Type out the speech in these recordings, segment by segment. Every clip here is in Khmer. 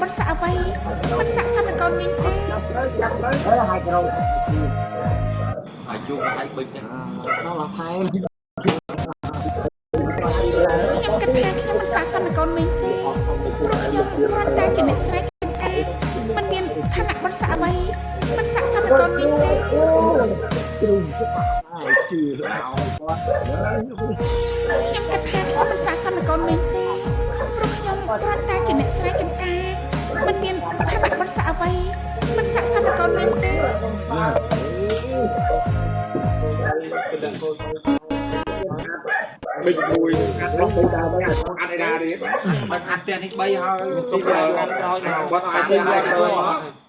បុណ្យស័ក្តិអ្វីមិនស័ក្តិសមនឹងកូនមីងទេ ទៅហើយក្រោយ ហើយជួបហើយបិចហ្នឹង ដល់ឡាថៃ ខ្ញុំគិតថាខ្ញុំមិនស័ក្តិសមនឹងកូនមីងទេព្រោះខ្ញុំគ្រាន់តែជាអ្នកស្រែចម្ការមិនមានឋានៈបុណ្យស័ក្តិអ្វីមិនស័ក្តិសមនឹងកូនមីងទេ ជ្រុំហើយជឿ ខ្ញុំគិតថាខ្ញុំមិនស័ក្តិសមនឹងកូនមីងទេព្រោះខ្ញុំគ្រាន់តែជាអ្នកស្រែចម្ការមិនមានឋានៈបុណ្យស័ក្តិអ្វីមិនស័ក្តិសមនឹងកូនមីងទេ បិចមួយ កាត់ទៅដើមហ្នឹង អាត់ឯណាទៀត មិនអាត់ផ្ទះនេះ3ហើយស៊ីក្រោយក្រោយមក គាត់ឲ្យស៊ីឲ្យទៅមក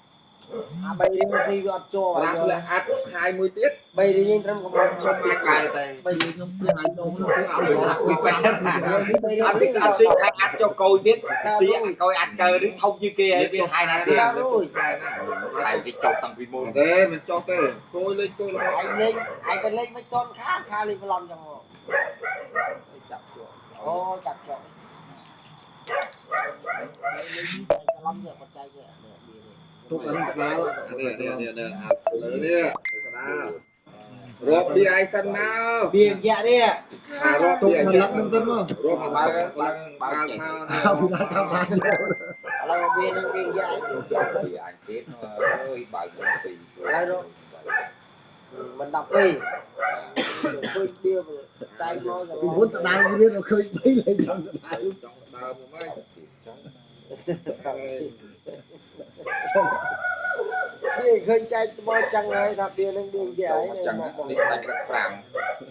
អាបីរៀងស៊ីវាអត់ជាប់ ប្រាំលាក់អាត់ហាយមួយទៀត បីរៀងត្រឹមកំង ជុំអាចបែរតែ បីខ្ញុំគឺឲ្យនំនោះគឺឲ្យ អត់ពីបែរ អ អត់ទីអត់ទីហើយអាត់ចុះកោយទៀតស៊ីអាកោយអាត់កើនេះធំជាងគេហើយគេហើយណាទៀត រួច ហើយគេចុះតាំងពីមុន ទេមិនចុះទេគួយលេខគួយរបស់ ឯងលេងឯងទៅលេងមិនតន់ខាខាលេងប្លន់ចឹងមក ចាប់ជាប់ អូចាប់ជាប់លេងប្លន់វាបច្ច័យគេ ទុកអានេះដាល់ នេះនេះនេះនេះលើនេះរកពីឯងសិនមក បៀងយ៉ានេះ អារក ទុក ពីឯង មកលឹកនឹងទៅមក រកមកបើឡើងបើមក អើពីណាតាមបាន ឥឡូវបៀនឹងបៀងយ៉ា ពីអញទៀតអើយបើកស៊ី ឥឡូវមិន12ឃើញបៀតែមក ពីមុនតដៅរៀនដល់ឃើញបីលេងចង់តដៅ ចង់ដើមមក បៀឃើញចែកមកចឹងហើយថាបៀនឹងបៀងយ៉ា ចឹងនេះដាច់5